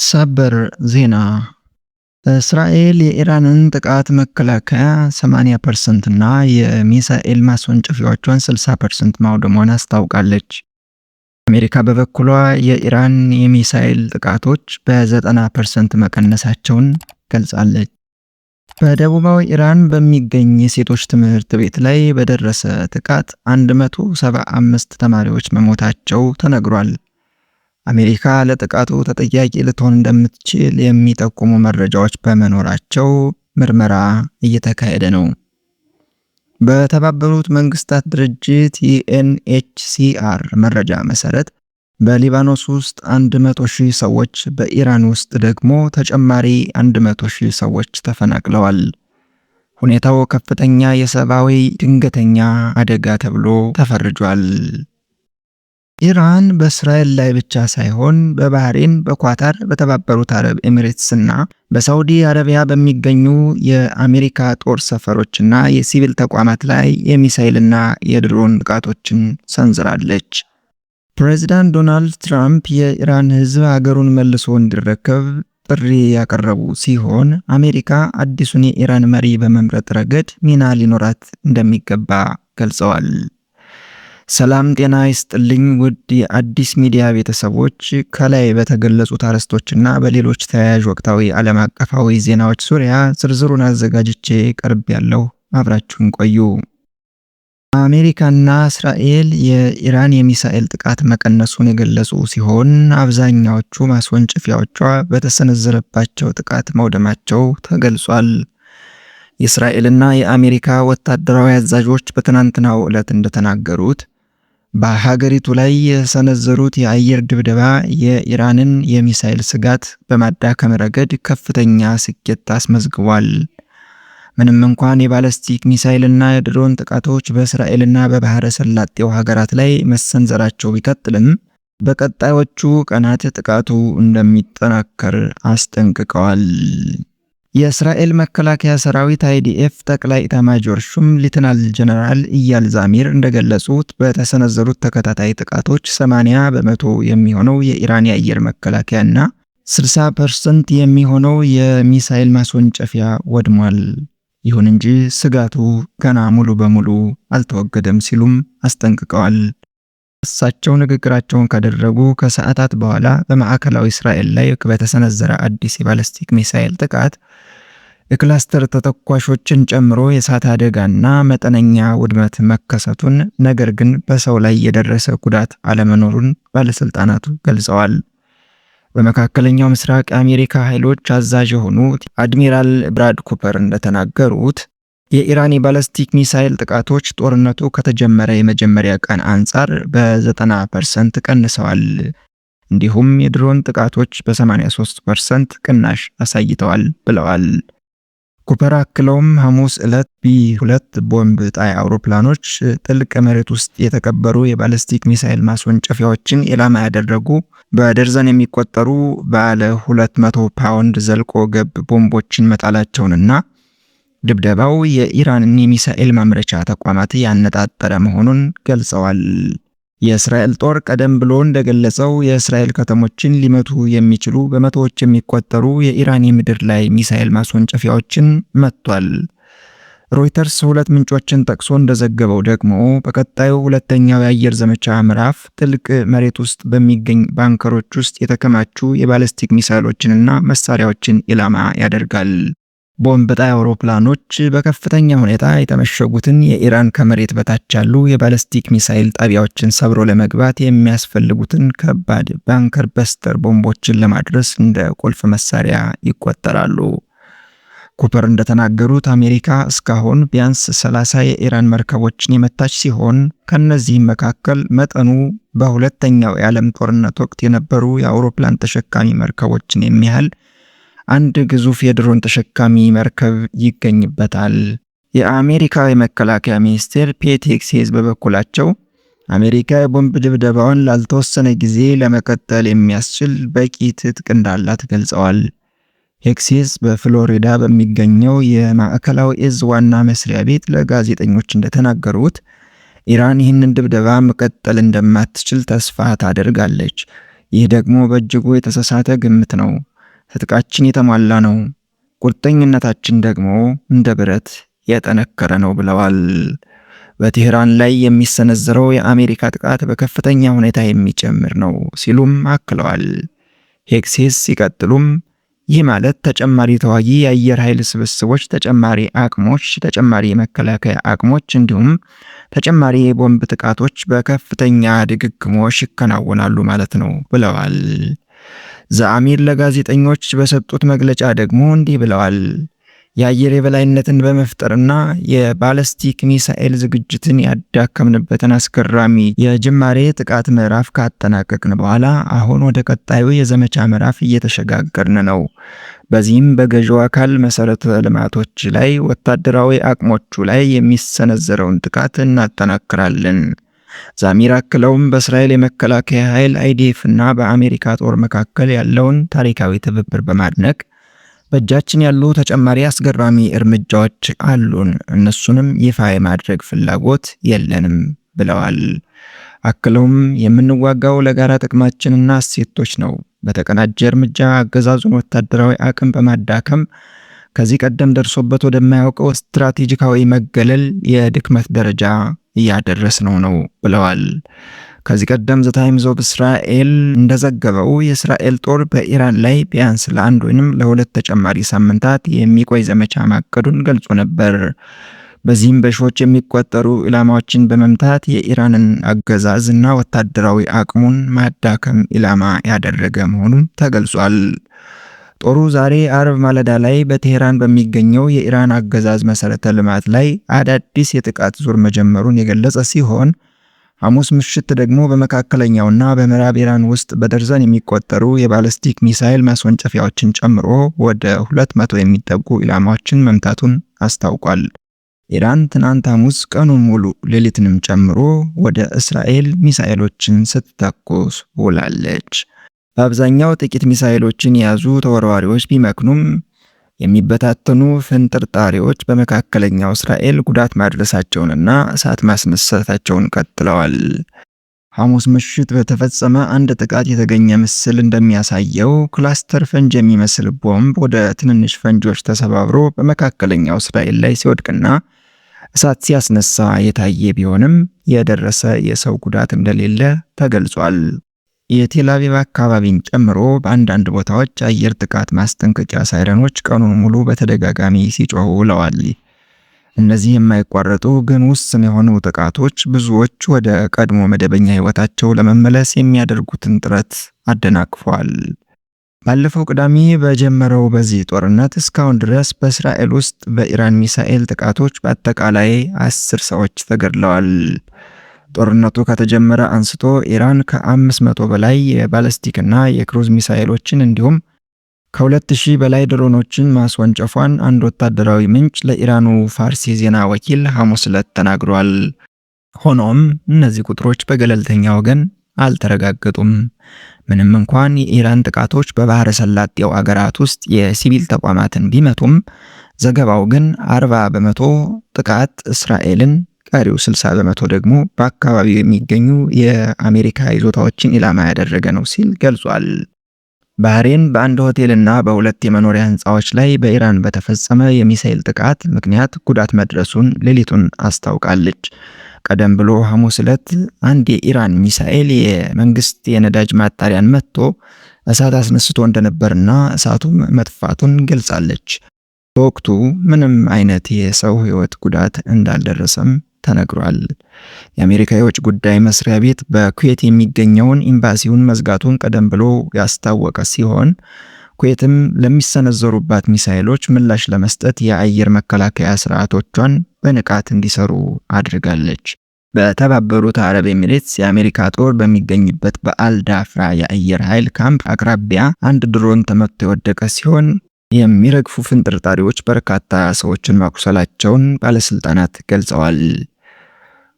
ሰበር ዜና፣ እስራኤል የኢራንን ጥቃት መከላከያ 80% እና የሚሳኤል ማስወንጨፊያዎቿን 60% ማውደሟን አስታውቃለች። አሜሪካ በበኩሏ የኢራን የሚሳኤል ጥቃቶች በ90% መቀነሳቸውን ገልጻለች። በደቡባዊ ኢራን በሚገኝ የሴቶች ትምህርት ቤት ላይ በደረሰ ጥቃት 175 ተማሪዎች መሞታቸው ተነግሯል። አሜሪካ ለጥቃቱ ተጠያቂ ልትሆን እንደምትችል የሚጠቁሙ መረጃዎች በመኖራቸው ምርመራ እየተካሄደ ነው። በተባበሩት መንግስታት ድርጅት UNHCR መረጃ መሰረት በሊባኖስ ውስጥ 100 ሺህ ሰዎች፣ በኢራን ውስጥ ደግሞ ተጨማሪ 100 ሺህ ሰዎች ተፈናቅለዋል። ሁኔታው ከፍተኛ የሰብአዊ ድንገተኛ አደጋ ተብሎ ተፈርጇል። ኢራን በእስራኤል ላይ ብቻ ሳይሆን በባህሬን፣ በኳታር፣ በተባበሩት አረብ ኤሚሬትስ እና በሳውዲ አረቢያ በሚገኙ የአሜሪካ ጦር ሰፈሮችና የሲቪል ተቋማት ላይ የሚሳይልና የድሮን ጥቃቶችን ሰንዝራለች። ፕሬዚዳንት ዶናልድ ትራምፕ የኢራን ሕዝብ ሀገሩን መልሶ እንዲረከብ ጥሪ ያቀረቡ ሲሆን፣ አሜሪካ አዲሱን የኢራን መሪ በመምረጥ ረገድ ሚና ሊኖራት እንደሚገባ ገልጸዋል። ሰላም ጤና ይስጥልኝ ውድ የአዲስ ሚዲያ ቤተሰቦች፣ ከላይ በተገለጹት አርዕስቶችና በሌሎች ተያያዥ ወቅታዊ ዓለም አቀፋዊ ዜናዎች ዙሪያ ዝርዝሩን አዘጋጅቼ ቀርቤያለሁ። አብራችሁን ቆዩ። አሜሪካና እስራኤል የኢራን የሚሳኤል ጥቃት መቀነሱን የገለጹ ሲሆን፣ አብዛኛዎቹ ማስወንጨፊያዎቿ በተሰነዘረባቸው ጥቃት መውደማቸው ተገልጿል። የእስራኤልና የአሜሪካ ወታደራዊ አዛዦች በትናንትናው ዕለት እንደተናገሩት፣ በሀገሪቱ ላይ የሰነዘሩት የአየር ድብደባ የኢራንን የሚሳኤል ስጋት በማዳከም ረገድ ከፍተኛ ስኬት አስመዝግቧል። ምንም እንኳን የባለስቲክ ሚሳኤልና የድሮን ጥቃቶች በእስራኤልና በባህረ ሰላጤው ሀገራት ላይ መሰንዘራቸው ቢቀጥልም፣ በቀጣዮቹ ቀናት ጥቃቱ እንደሚጠናከር አስጠንቅቀዋል። የእስራኤል መከላከያ ሰራዊት IDF ጠቅላይ ኤታማዦር ሹም ሌተናል ጀነራል ኢያል ዛሚር እንደገለጹት፣ በተሰነዘሩት ተከታታይ ጥቃቶች 80% የሚሆነው የኢራን የአየር መከላከያ እና 60% የሚሆነው የሚሳኤል ማስወንጨፊያ ወድሟል። ይሁን እንጂ ስጋቱ ገና ሙሉ በሙሉ አልተወገደም ሲሉም አስጠንቅቀዋል። እሳቸው ንግግራቸውን ካደረጉ ከሰዓታት በኋላ በማዕከላዊ እስራኤል ላይ በተሰነዘረ አዲስ የባለስቲክ ሚሳኤል ጥቃት የክላስተር ተተኳሾችን ጨምሮ የእሳት አደጋና መጠነኛ ውድመት መከሰቱን፣ ነገር ግን በሰው ላይ የደረሰ ጉዳት አለመኖሩን ባለስልጣናቱ ገልጸዋል። በመካከለኛው ምስራቅ የአሜሪካ ኃይሎች አዛዥ የሆኑት አድሚራል ብራድ ኩፐር እንደተናገሩት፣ የኢራን የባለስቲክ ሚሳይል ጥቃቶች ጦርነቱ ከተጀመረ የመጀመሪያ ቀን አንጻር በ90% ቀንሰዋል። እንዲሁም የድሮን ጥቃቶች በ83% ቅናሽ አሳይተዋል ብለዋል። ኩፐር አክለውም ሐሙስ ዕለት B2 ቦምብ ጣይ አውሮፕላኖች ጥልቅ መሬት ውስጥ የተቀበሩ የባለስቲክ ሚሳይል ማስወንጨፊያዎችን ኢላማ ያደረጉ በደርዘን የሚቆጠሩ ባለ 200 ፓውንድ ዘልቆ ገብ ቦምቦችን መጣላቸውንና ድብደባው የኢራንን የሚሳኤል ማምረቻ ተቋማት ያነጣጠረ መሆኑን ገልጸዋል። የእስራኤል ጦር ቀደም ብሎ እንደገለጸው፣ የእስራኤል ከተሞችን ሊመቱ የሚችሉ በመቶዎች የሚቆጠሩ የኢራን የምድር ላይ ሚሳኤል ማስወንጨፊያዎችን መትቷል። ሮይተርስ ሁለት ምንጮችን ጠቅሶ እንደዘገበው ደግሞ፣ በቀጣዩ ሁለተኛው የአየር ዘመቻ ምዕራፍ ጥልቅ መሬት ውስጥ በሚገኝ ባንከሮች ውስጥ የተከማቹ የባለስቲክ ሚሳኤሎችንና መሳሪያዎችን ኢላማ ያደርጋል። ቦምብ ጣይ አውሮፕላኖች በከፍተኛ ሁኔታ የተመሸጉትን የኢራን ከመሬት በታች ያሉ የባለስቲክ ሚሳይል ጣቢያዎችን ሰብሮ ለመግባት የሚያስፈልጉትን ከባድ bunker buster ቦምቦችን ለማድረስ እንደ ቁልፍ መሳሪያ ይቆጠራሉ። ኩፐር እንደተናገሩት፣ አሜሪካ እስካሁን ቢያንስ 30 የኢራን መርከቦችን የመታች ሲሆን፣ ከእነዚህም መካከል መጠኑ በሁለተኛው የዓለም ጦርነት ወቅት የነበሩ የአውሮፕላን ተሸካሚ መርከቦችን የሚያህል አንድ ግዙፍ የድሮን ተሸካሚ መርከብ ይገኝበታል። የአሜሪካ የመከላከያ ሚኒስቴር ፒት ሄግሴዝ በበኩላቸው፣ አሜሪካ የቦምብ ድብደባውን ላልተወሰነ ጊዜ ለመቀጠል የሚያስችል በቂ ትጥቅ እንዳላት ገልጸዋል። ሄግሴዝ በፍሎሪዳ በሚገኘው የማዕከላዊ እዝ ዋና መስሪያ ቤት ለጋዜጠኞች እንደተናገሩት፣ ኢራን ይህንን ድብደባ መቀጠል እንደማትችል ተስፋ ታደርጋለች። ይህ ደግሞ በእጅጉ የተሳሳተ ግምት ነው። ትጥቃችን የተሟላ ነው፣ ቁርጠኝነታችን ደግሞ እንደ ብረት የጠነከረ ነው ብለዋል። በቴህራን ላይ የሚሰነዘረው የአሜሪካ ጥቃት በከፍተኛ ሁኔታ የሚጨምር ነው ሲሉም አክለዋል። ሄግሴዝ ሲቀጥሉም ይህ ማለት ተጨማሪ ተዋጊ የአየር ኃይል ስብስቦች፣ ተጨማሪ አቅሞች፣ ተጨማሪ የመከላከያ አቅሞች እንዲሁም ተጨማሪ የቦምብ ጥቃቶች በከፍተኛ ድግግሞሽ ይከናወናሉ ማለት ነው ብለዋል። ዛሚር ለጋዜጠኞች በሰጡት መግለጫ ደግሞ እንዲህ ብለዋል። የአየር የበላይነትን በመፍጠርና የባለስቲክ ሚሳኤል ዝግጅትን ያዳከምንበትን አስገራሚ የጅማሬ ጥቃት ምዕራፍ ካጠናቀቅን በኋላ አሁን ወደ ቀጣዩ የዘመቻ ምዕራፍ እየተሸጋገርን ነው። በዚህም በገዢው አካል መሰረተ ልማቶች ላይ፣ ወታደራዊ አቅሞቹ ላይ የሚሰነዘረውን ጥቃት እናጠናክራለን። ዛሚር አክለውም በእስራኤል የመከላከያ ኃይል አይዲኤፍ እና በአሜሪካ ጦር መካከል ያለውን ታሪካዊ ትብብር በማድነቅ በእጃችን ያሉ ተጨማሪ አስገራሚ እርምጃዎች አሉን፣ እነሱንም ይፋ የማድረግ ፍላጎት የለንም ብለዋል። አክለውም የምንዋጋው ለጋራ ጥቅማችንና እሴቶች ነው። በተቀናጀ እርምጃ አገዛዙን ወታደራዊ አቅም በማዳከም ከዚህ ቀደም ደርሶበት ወደማያውቀው ስትራቴጂካዊ መገለል የድክመት ደረጃ እያደረስነው ነው ብለዋል። ከዚህ ቀደም ዘ ታይምስ ኦፍ እስራኤል እንደዘገበው የእስራኤል ጦር በኢራን ላይ ቢያንስ ለአንድ ወይንም ለሁለት ተጨማሪ ሳምንታት የሚቆይ ዘመቻ ማቀዱን ገልጾ ነበር። በዚህም በሺዎች የሚቆጠሩ ኢላማዎችን በመምታት የኢራንን አገዛዝ እና ወታደራዊ አቅሙን ማዳከም ኢላማ ያደረገ መሆኑን ተገልጿል። ጦሩ ዛሬ አርብ ማለዳ ላይ በቴህራን በሚገኘው የኢራን አገዛዝ መሰረተ ልማት ላይ አዳዲስ የጥቃት ዙር መጀመሩን የገለጸ ሲሆን፣ ሐሙስ ምሽት ደግሞ በመካከለኛውና በምዕራብ ኢራን ውስጥ በደርዘን የሚቆጠሩ የባለስቲክ ሚሳይል ማስወንጨፊያዎችን ጨምሮ ወደ 200 የሚጠጉ ኢላማዎችን መምታቱን አስታውቋል። ኢራን ትናንት ሐሙስ ቀኑን ሙሉ ሌሊትንም ጨምሮ ወደ እስራኤል ሚሳኤሎችን ስትተኩስ ውላለች። በአብዛኛው ጥቂት ሚሳኤሎችን የያዙ ተወርዋሪዎች ቢመክኑም የሚበታተኑ ፍንጥርጣሪዎች በመካከለኛው እስራኤል ጉዳት ማድረሳቸውንና እሳት ማስነሳታቸውን ቀጥለዋል። ሐሙስ ምሽት በተፈጸመ አንድ ጥቃት የተገኘ ምስል እንደሚያሳየው ክላስተር ፈንጅ የሚመስል ቦምብ ወደ ትንንሽ ፈንጆች ተሰባብሮ በመካከለኛው እስራኤል ላይ ሲወድቅና እሳት ሲያስነሳ የታየ ቢሆንም የደረሰ የሰው ጉዳት እንደሌለ ተገልጿል። የቴል አቪቭ አካባቢን ጨምሮ በአንዳንድ ቦታዎች አየር ጥቃት ማስጠንቀቂያ ሳይረኖች ቀኑን ሙሉ በተደጋጋሚ ሲጮሁ ውለዋል። እነዚህ የማይቋረጡ ግን ውስን የሆኑ ጥቃቶች ብዙዎች ወደ ቀድሞ መደበኛ ሕይወታቸው ለመመለስ የሚያደርጉትን ጥረት አደናቅፈዋል። ባለፈው ቅዳሜ በጀመረው በዚህ ጦርነት እስካሁን ድረስ በእስራኤል ውስጥ በኢራን ሚሳኤል ጥቃቶች በአጠቃላይ 10 ሰዎች ተገድለዋል። ጦርነቱ ከተጀመረ አንስቶ ኢራን ከ500 በላይ የባለስቲክና የክሩዝ ሚሳኤሎችን እንዲሁም ከ2000 በላይ ድሮኖችን ማስወንጨፏን አንድ ወታደራዊ ምንጭ ለኢራኑ ፋርስ የዜና ወኪል ሐሙስ ዕለት ተናግሯል። ሆኖም እነዚህ ቁጥሮች በገለልተኛ ወገን አልተረጋገጡም። ምንም እንኳን የኢራን ጥቃቶች በባህረ ሰላጤው አገራት ውስጥ የሲቪል ተቋማትን ቢመቱም፣ ዘገባው ግን 40% ጥቃት እስራኤልን፣ ቀሪው 60% ደግሞ በአካባቢው የሚገኙ የአሜሪካ ይዞታዎችን ኢላማ ያደረገ ነው ሲል ገልጿል። ባህሬን በአንድ ሆቴልና በሁለት የመኖሪያ ህንፃዎች ላይ በኢራን በተፈጸመ የሚሳኤል ጥቃት ምክንያት ጉዳት መድረሱን ሌሊቱን አስታውቃለች። ቀደም ብሎ ሐሙስ ዕለት አንድ የኢራን ሚሳኤል የመንግስት የነዳጅ ማጣሪያን መትቶ እሳት አስነስቶ እንደነበርና እሳቱም መጥፋቱን ገልጻለች። በወቅቱ ምንም አይነት የሰው ህይወት ጉዳት እንዳልደረሰም ተነግሯል። የአሜሪካ የውጭ ጉዳይ መስሪያ ቤት በኩዌት የሚገኘውን ኤምባሲውን መዝጋቱን ቀደም ብሎ ያስታወቀ ሲሆን፣ ኩዌትም ለሚሰነዘሩባት ሚሳኤሎች ምላሽ ለመስጠት የአየር መከላከያ ስርዓቶቿን በንቃት እንዲሰሩ አድርጋለች። በተባበሩት አረብ ኤሚሬትስ የአሜሪካ ጦር በሚገኝበት በአልዳፍራ የአየር ኃይል ካምፕ አቅራቢያ አንድ ድሮን ተመትቶ የወደቀ ሲሆን፣ የሚረግፉ ፍንጥርጣሪዎች በርካታ ሰዎችን ማቁሰላቸውን ባለስልጣናት ገልጸዋል።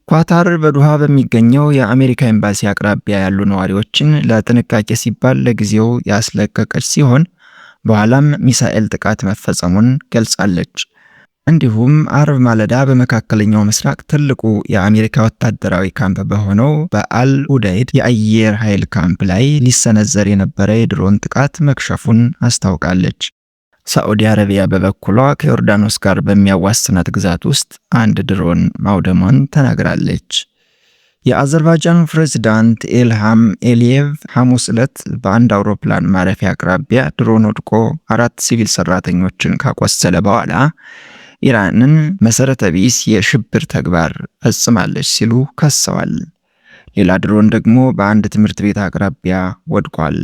ኳታር በዶሃ በሚገኘው የአሜሪካ ኤምባሲ አቅራቢያ ያሉ ነዋሪዎችን ለጥንቃቄ ሲባል ለጊዜው ያስለቀቀች ሲሆን፣ በኋላም ሚሳኤል ጥቃት መፈጸሙን ገልጻለች። እንዲሁም አርብ ማለዳ በመካከለኛው ምስራቅ ትልቁ የአሜሪካ ወታደራዊ ካምፕ በሆነው በአል ኡደይድ የአየር ኃይል ካምፕ ላይ ሊሰነዘር የነበረ የድሮን ጥቃት መክሸፉን አስታውቃለች። ሳዑዲ አረቢያ በበኩሏ ከዮርዳኖስ ጋር በሚያዋስናት ግዛት ውስጥ አንድ ድሮን ማውደሟን ተናግራለች። የአዘርባይጃን ፕሬዝዳንት ኢልሃም ኤሊየቭ ሐሙስ ዕለት በአንድ አውሮፕላን ማረፊያ አቅራቢያ ድሮን ወድቆ አራት ሲቪል ሰራተኞችን ካቆሰለ በኋላ ኢራንን መሰረተ ቢስ የሽብር ተግባር ፈጽማለች ሲሉ ከሰዋል። ሌላ ድሮን ደግሞ በአንድ ትምህርት ቤት አቅራቢያ ወድቋል።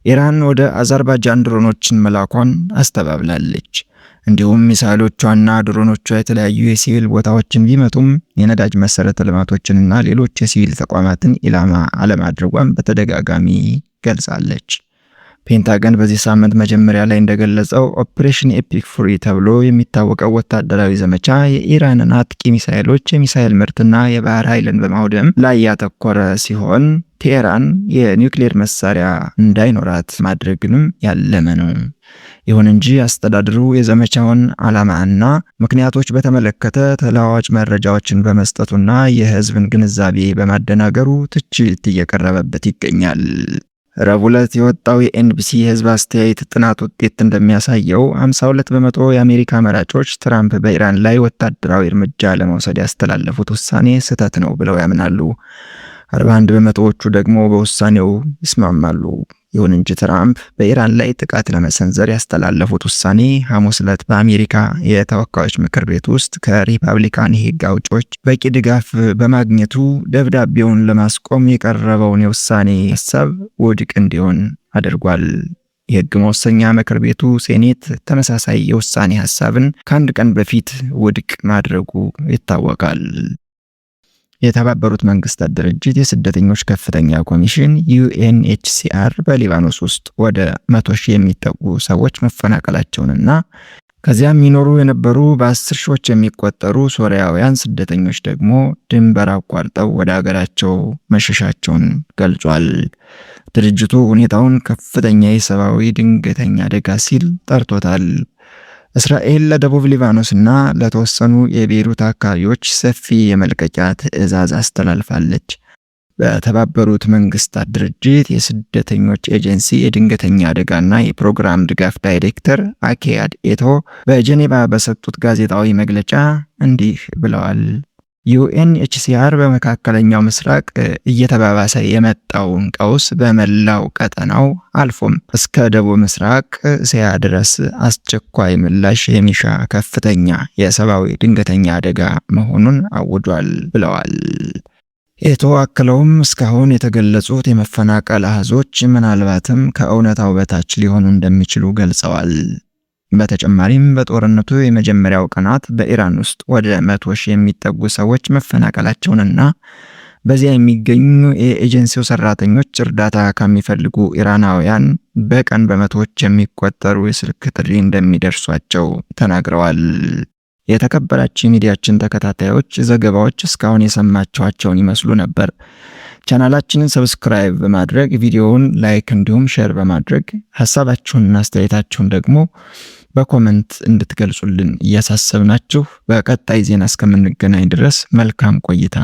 ኢራን ወደ አዘርባይጃን ድሮኖችን መላኳን አስተባብላለች። እንዲሁም ሚሳይሎቿና ድሮኖቿ የተለያዩ የሲቪል ቦታዎችን ቢመቱም የነዳጅ መሰረተ ልማቶችንና ሌሎች የሲቪል ተቋማትን ኢላማ አለማድረጓን በተደጋጋሚ ገልጻለች። ፔንታገን በዚህ ሳምንት መጀመሪያ ላይ እንደገለጸው Operation Epic Fury ተብሎ የሚታወቀው ወታደራዊ ዘመቻ የኢራንን አጥቂ ሚሳይሎች፣ የሚሳይል ምርትና የባህር ኃይልን በማውደም ላይ ያተኮረ ሲሆን ቴሄራን የኒውክሌር መሳሪያ እንዳይኖራት ማድረግንም ያለመ ነው። ይሁን እንጂ አስተዳደሩ የዘመቻውን ዓላማና ምክንያቶች በተመለከተ ተለዋዋጭ መረጃዎችን በመስጠቱና የሕዝብን ግንዛቤ በማደናገሩ ትችት እየቀረበበት ይገኛል። ረቡዕ ዕለት የወጣው የኤንቢሲ የህዝብ አስተያየት ጥናት ውጤት እንደሚያሳየው 52% የአሜሪካ መራጮች ትራምፕ በኢራን ላይ ወታደራዊ እርምጃ ለመውሰድ ያስተላለፉት ውሳኔ ስህተት ነው ብለው ያምናሉ። 41 በመቶዎቹ ደግሞ በውሳኔው ይስማማሉ። ይሁን እንጂ ትራምፕ በኢራን ላይ ጥቃት ለመሰንዘር ያስተላለፉት ውሳኔ ሐሙስ ዕለት በአሜሪካ የተወካዮች ምክር ቤት ውስጥ ከሪፐብሊካን የሕግ አውጪዎች በቂ ድጋፍ በማግኘቱ ደብዳቤውን ለማስቆም የቀረበውን የውሳኔ ሀሳብ ውድቅ እንዲሆን አድርጓል። የሕግ መወሰኛ ምክር ቤቱ ሴኔት ተመሳሳይ የውሳኔ ሀሳብን ከአንድ ቀን በፊት ውድቅ ማድረጉ ይታወቃል። የተባበሩት መንግስታት ድርጅት የስደተኞች ከፍተኛ ኮሚሽን ዩኤንኤችሲአር በሊባኖስ ውስጥ ወደ 100,000 የሚጠጉ ሰዎች መፈናቀላቸውንና ከዚያም የሚኖሩ የነበሩ በአስር ሺዎች የሚቆጠሩ ሶሪያውያን ስደተኞች ደግሞ ድንበር አቋርጠው ወደ አገራቸው መሸሻቸውን ገልጿል። ድርጅቱ ሁኔታውን ከፍተኛ የሰብአዊ ድንገተኛ አደጋ ሲል ጠርቶታል። እስራኤል ለደቡብ ሊባኖስና ለተወሰኑ የቤይሩት አካባቢዎች ሰፊ የመልቀቂያ ትዕዛዝ አስተላልፋለች። በተባበሩት መንግስታት ድርጅት የስደተኞች ኤጀንሲ የድንገተኛ አደጋና የፕሮግራም ድጋፍ ዳይሬክተር አኬያድ ኤቶ በጀኔቫ በሰጡት ጋዜጣዊ መግለጫ እንዲህ ብለዋል። ዩኤንኤችሲአር በመካከለኛው ምስራቅ እየተባባሰ የመጣውን ቀውስ በመላው ቀጠናው አልፎም እስከ ደቡብ ምስራቅ እስያ ድረስ አስቸኳይ ምላሽ የሚሻ ከፍተኛ የሰብአዊ ድንገተኛ አደጋ መሆኑን አውጇል ብለዋል። ኤቶ አክለውም እስካሁን የተገለጹት የመፈናቀል አሃዞች ምናልባትም ከእውነታው በታች ሊሆኑ እንደሚችሉ ገልጸዋል። በተጨማሪም በጦርነቱ የመጀመሪያው ቀናት በኢራን ውስጥ ወደ 100,000 የሚጠጉ ሰዎች መፈናቀላቸውንና በዚያ የሚገኙ የኤጀንሲው ሰራተኞች እርዳታ ከሚፈልጉ ኢራናውያን በቀን በመቶዎች የሚቆጠሩ የስልክ ጥሪ እንደሚደርሷቸው ተናግረዋል። የተከበራችሁ የሚዲያችን ተከታታዮች፣ ዘገባዎች እስካሁን የሰማችኋቸውን ይመስሉ ነበር። ቻናላችንን subscribe በማድረግ፣ ቪዲዮውን like እንዲሁም share በማድረግ፣ ሀሳባችሁንና አስተያየታችሁን ደግሞ በ comment እንድትገልጹልን እያሳሰብናችሁ በቀጣይ ዜና እስከምንገናኝ ድረስ መልካም ቆይታ።